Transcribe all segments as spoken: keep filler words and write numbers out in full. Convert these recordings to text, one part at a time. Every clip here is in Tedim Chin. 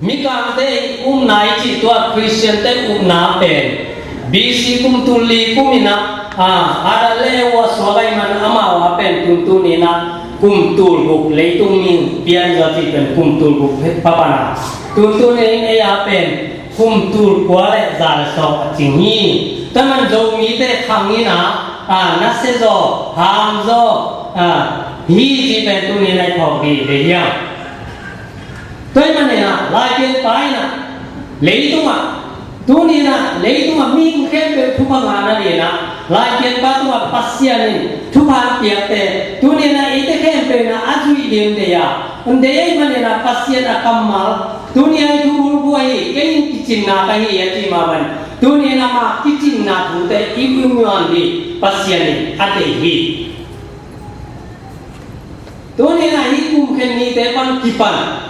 Mikangte i upna i cih tua Khristiante upna pen B C kum tul li kum in ah, a, Adam le Eva suak ahih man amau a pen tuntun in ah kum tul guk, leitung mi pian zaw cih pen kum tul guk pha pan a, tuntun in ei a pen kum tul kua le za le sawm a cing hi. Tua man Zomite khang in ah, a, nasia zaw, ham zaw, a, hi cih pen tuni in ah i phawk ding hi a. Tua ahih manin ah, Laipianpa in ah, leitungah, tuni in ah, leitungah mihing khempeuh thupha ngahna dingin ah, Laipianpa tungah Pasian in thupha piakte, tuni in ah, eite khempeuh in ah, a zuih ding deih a, hong deih ahih manin ah, Pasian a kammal, tuni a i thubulphuh ahi, kei in kicinna ka hi a ci mah bangin, tuni in ah, ama kicinna thute, i muan ding, Pasian in a deih hi. Tuni in ah hih kum khen nite pan kipan,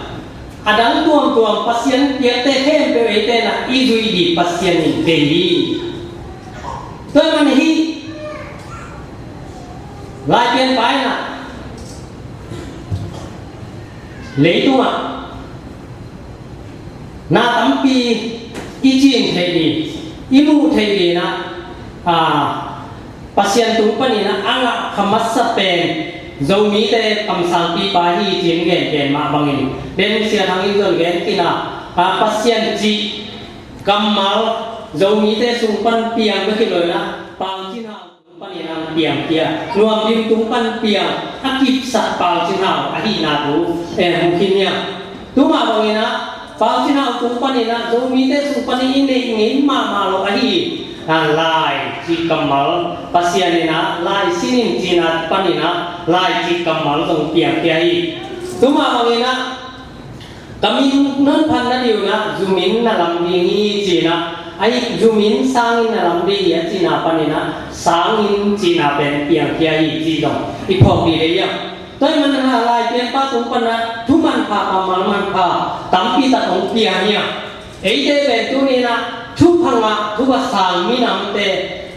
a dang tuamtuam Pasian piakte khempeuh eite in ah i zuih ding Pasian in deih hi. Tua ahih manin hih Laipianpa in ah leitungah na tampi i cing theih ding, i muh theih ding in ah, a, Pasian tung panin ah a ngah kha masa pen Zomite kamsangpipa hi ci-in gen gen mah bangin, den Sia Thang in zong gen khin a, a, Pasian cih kammal Zomite sung pan piang bek hi lo in ah, Pau Cin Hau tung panin ah piang khia, Nuam Dim tung pan piang a kipsak Pau Cin Hau ahihna thu, eh, mu khin hi a. Tua mah bangin ah, Pau Cin Hau tung panin ah, Zomite sung panin i neih ngei mahmah lo ahi, a, lai cih kammal, Pasian in ah, lai sin in cihna panin ah, lai cih kammal zong piang khia hi. Tua mah bangin ah, ka min non phat nading un ah, zu min na lam ding hi ci-in ah, ahi zu min sang in na lam ding hi a cihna panin ah, sang in cihna pen piang khia hi cih zong i phawk ding hi a. Tua ahih manin ah Laipianpa tung pan ah thu manpha, kammal manpha tampi tak hong piang hi a. Eite pen tuni in ah thupha ngah, thupha sang minamte,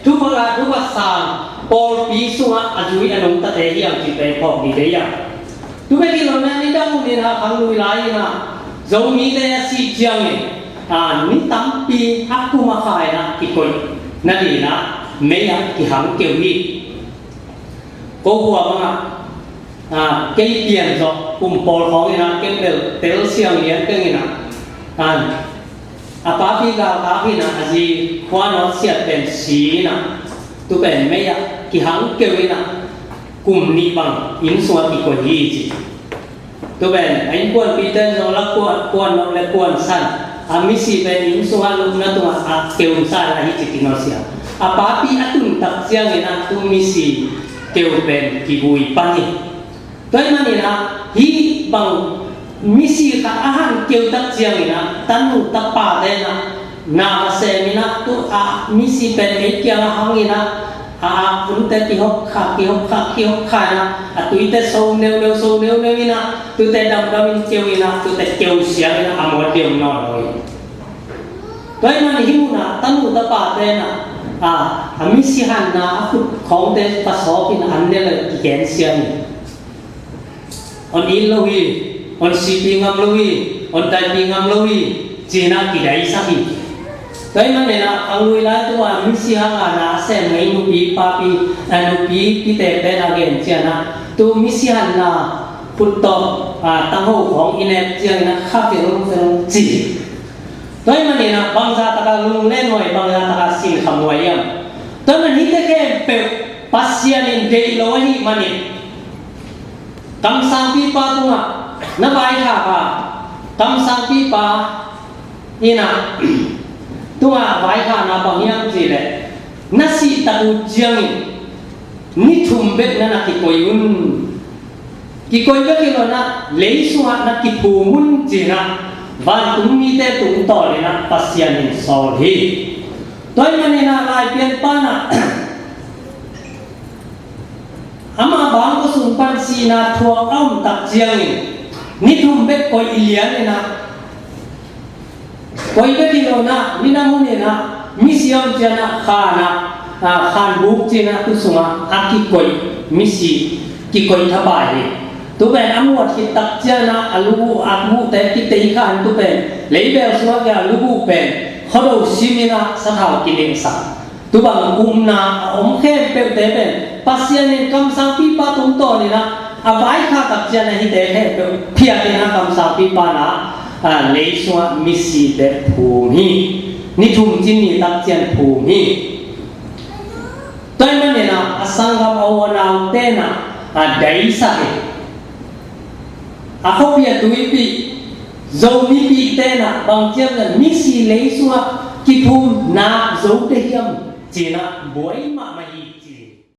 thupha ngah, thupha sang pawlpi sungah a zui a nungtate hi hang cih pen phawk ding hi a. Tua bek hi lo in ah, nidang hun in ah khangluilai in ah Zomite a sih ciangin, a, ni tampi a kum a kha in ah kikoih nading in ah mei ah kihang keu hi. Ko khua bangah, a, kei pian zawh kum pawl khawng in ah, ken bel tel siang lian keng in ah, a, a papi galkap hi in ah, a zi khua nawt siat pen si in ah, tu pen mei ah kihang keu in ah, kum nih bang inn sungah kikoih hi ci. Tu pen a innkuanpihte in zong la kuan, kuan nop le kuan san, a misi pen inn sungah lupna tungah a keu sa in ah hi ci kinawsia. A papi a tun tak ciangin ah tu misi keu pen kivui pan hi. Tua ahih manin ah hih bang misi khat a han keu tak ciangin ah tanu tapate in ah na va sem in ah, tu a misi pen ei kiangah hang in ah, a, a punte kihok kha, kihok kha, kihok kha in ah, a tuite so neuneu, so neuneu in ah, tute damdam in keu in ah, tute keu siang in ah, a mawk deuh nawn lo hi. Tua ahih manin hih mun ah tanu tapate in ah, a, a misi hanna a khut khawngte pasawp in ah an ne le kigen siang hi. Hon it lo hi, hon sipi ngam lo hi, hon taipi ngam lo hi, ci-in ah kidaisak hi. Tua ahih manin ah, a lui lai tua misi hang a na sem ngei nupi papi, a nupi pite pen a gen ciang ah, tu misi hanna khut tawh, a, tangho khawng i nek ciangin ah kha felfel ci. Tua ahih manin ah bangzah takin lunglen huai, bangzah takin sinkham huai hiam? Tua ahih manin hihte khempeuh Pasian in deih lo ahih manin, kamsangpipa tungah na vaikhak a, kamsangpipa in ah tungah vaikhakna bang hiam cih leh, na sih tak uh ciangin ni thum bek na na kikoih un. Kikoih bek hi lo in ah, lei sungah na kiphum un ci-in ah, vantung mite tungtawn in ah Pasian in sawl hi. Tua ahih manin ah Laipianpa in ah, ama bangkua sung pan sihna thuak a om tak ciangin, ni thum bek koih lian in ah, koih bek hi lo in ah, nidang hun in ah, misi om ciang ah, khan ah, a, khanbuk ci-in ah tu sungah a kikoih misi kikoih thapai hi. Tu pen a muat khit tak ciangin ah a lugu a guhte kitei kha in tu pen leibel sungah kia a lugu pen khuado simin ah sathau kiningsak. Tu bang upna a om khempeuhte pen Pasian in kamsangpipa tungtawnin ah a vaikhak tak ciangin ah hihte khempeuh phiatin ah kamsangpipa in ah, a, lei sungah misite phum hi. Ni thum cin ni tak ciang phum hi. Tua ahih manin ah a sanggam a u a naute in ah a daisak hi. A khuapi a tuipi Zomipite in ah bang ciam ciang misi lei sungah kiphum nak zo te hiam ci-in ah buai mahmah.